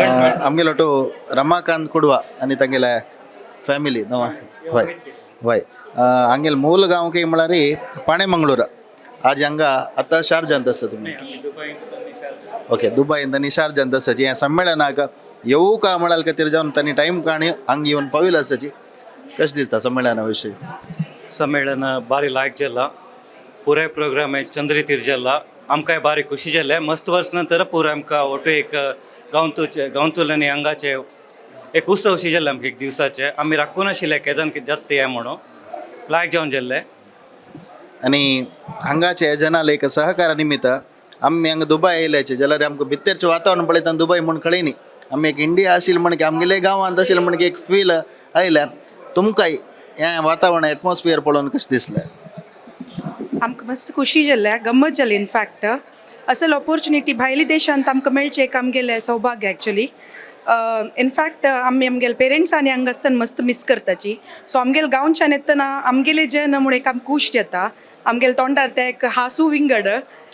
आमगेलो टू रमाकांत कुडवा आनी तांगेले फॅमिली न्हू. हय हय, हांगेल मूल गांव की म्हळ्यार पाणेमंगळूर. आज हांगा आतां शारजांत आसा तुमी. ओके, दुबायंत आनी शारजांत आसाची. ह्या संमेळनाक येवू का म्हळ्यार खातीर जावन तांणी टायम काणी हांगा येवन पाविल्लो आसाची. कशें दिसता संमेळना विशयी? ಸಮ್ಮೇಳನ ಭಾರಿ ಲಾಯಕ್ ಜಲ್ಲ. ಪೂರಾय प्रोग्राम चंद्री जल्ला. आमकांय भारी खुशी जाल्ले. मस्त वर्स नंतर पुराय आमकां ಒಟ್ಟು एक गांवतूचे गांवतूल आनी हांगाचे एक उत्सव शी जाल्ले आमकां. एक दिवसाचे आमी राखून आशिल्ले केदन कितें जाता तें म्हणून लायक जावन जाल्ले. आनी हांगाचे जनाले एक सहकारा निमित्त आमी हांगा दुबाय येयल्याचे जाल्यार आमकां भितरचें वातावरण पळयतना दुबय म्हूण कळयनी, आमी एक इंडिया आशिल्ले म्हण की आमगेले गांवांत आशिल्ले म्हण की एक फील आयल्या. तुमकांय हें वातावरण एटमॉस्फियर पळोवन कशें दिसलें? आमकां मस्त खुशी जाल्या, गम्मत जाली. इनफॅक्ट असल ऑपॉर्च्युनिटी भायल्या देशांत आमकां मेळचें एक आमगेलें सौभाग्य एक्चुली. इनफॅक्ट आमी आमगेले पेरंट्सांनी हांगा आसतना मस्त मीस करताची. सो आमगेले गांवच्यान येतना आमगेले जन म्हूण एक आमकां खूश जाता. आमगेले तोंडार तें एक हांसू विंगड.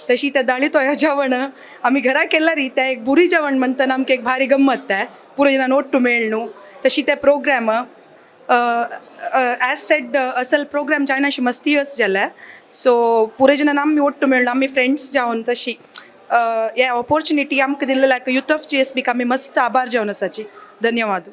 तशी तें दाळी तोया जेवण आमी घरा केल्यारी तें एक बुरी जेवण म्हणटना आमकां एक भारी गम्मत. तें पुरो जाणां ओट्टू मेळ न्हू. तशी तें प्रोग्राम एज सेड असल प्रोग्राम जायना अशी मस्तीच जाल्या. सो पुरे जाणां आमी ओट्टू मेळ्ळो, आमी फ्रेंड्स जावन. तशी हे ऑपॉर्च्युनिटी आमकां दिल्लें युथ ऑफ जीएसबीक आमी मस्त आभार जावन आसाची. धन्यवाद.